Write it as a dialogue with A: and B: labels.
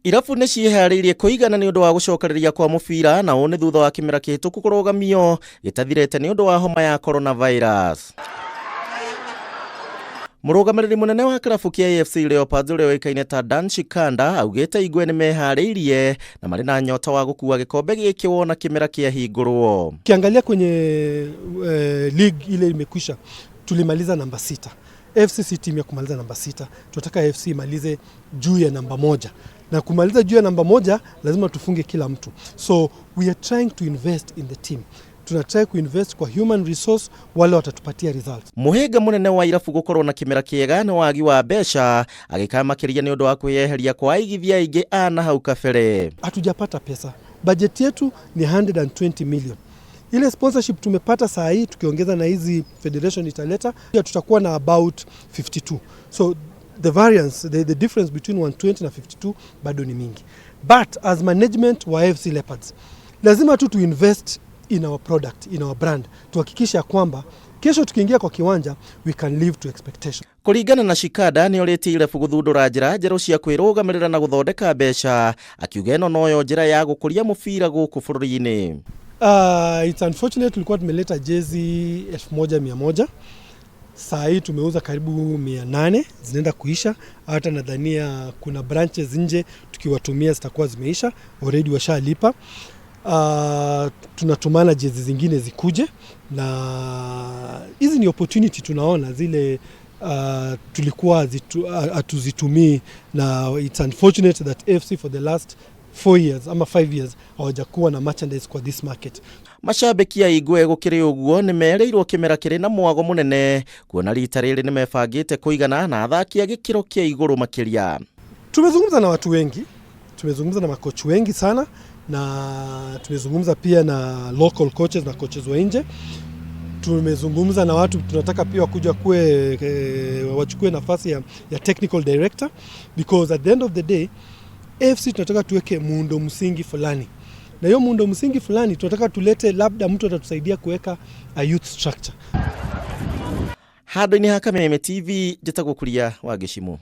A: Irabu nĩ ciĩharĩirie kũigana nĩ ũndũ wa gũcokereria kwa mũbira, na ũũ nĩ thutha wa kĩmera kĩhĩtũku kũrũgamio gĩtathirĩte nĩ ũndũ wa homa ya coronavirus. Mũrũgamĩrĩri mũnene wa kĩrabu kĩa AFC Leopards ũrĩa ũĩkaine ta Dan Shikanda augĩte Ingwe nĩ meharĩirie na marĩ na nyota wa gũkua gĩkombe gĩkĩ wona kĩmera kĩahingũrwo.
B: Ukiangalia kwenye league ile imekwisha, tulimaliza namba 6. AFC si timu ya kumaliza namba 6. Tunataka AFC imalize juu ya namba 1, na kumaliza juu ya namba 1 lazima tufunge kila mtu. So we are trying to invest in the team. Tuna try kuinvest kwa human resource wale watatupatia results.
A: Mũhĩnga mũnene wa irabu gũkorwo na kĩmera kĩega nĩ wagi wa mbeca, agĩka makĩria nĩ ũndũ wa kwĩyeheria kwa aigithia aingĩ a na hau kabere.
B: Hatujapata pesa. Budget yetu ni 120 million. Ile sponsorship tumepata saa hii tukiongeza na hizi federation italeta, pia tutakuwa na about 52. So the variance, the difference between 120 na 52 bado ni mingi. But as management wa AFC Leopards, lazima tu invest in our product, in our brand. Tuhakikishe kwamba kesho tukiingia kwa kiwanja we can live to expectation.
A: Kũringana na Shikanda, nĩ orĩtie irabu gũthundũra njĩra njerũ cia kwĩrũgamĩrĩra na gũthondeka mbeca, akiuga ĩno noyo njĩra ya gũkũria mũbira gũkũ bũrũri-inĩ.
B: It's unfortunate, tulikuwa tumeleta jezi 1100. Saa hii tumeuza karibu 800, zinaenda kuisha. Hata nadhania kuna branches nje tukiwatumia zitakuwa zimeisha, already washalipa. Tunatumana jezi zingine zikuje, na hizi ni opportunity tunaona zile tulikuwa hatuzitumii, na it's unfortunate that AFC for the last 4 years ama 5 years hawajakuwa na merchandise kwa this market.
A: Macambĩki a Ingwe gũkĩrĩ ũguo nĩ merĩirwo kĩmera kĩrĩ na mwago mũnene, kuona rita rĩrĩ nĩ mebangĩte kũigana na athaki a gĩkĩro kĩa igũrũ makĩria.
B: Tumezungumza na watu wengi, tumezungumza na makochi wengi sana, na tumezungumza pia na local coaches na coaches wa nje. Tumezungumza na watu tunataka pia wakuja kuwe wachukue nafasi ya technical director, because at the end of the day AFC tunataka tuweke muundo msingi fulani, na hiyo muundo msingi fulani tunataka tulete labda mtu atatusaidia kuweka a youth structure.
A: Handũ-inĩ ha Kameme TV, njĩtagwo Kuria wa Gĩcimu.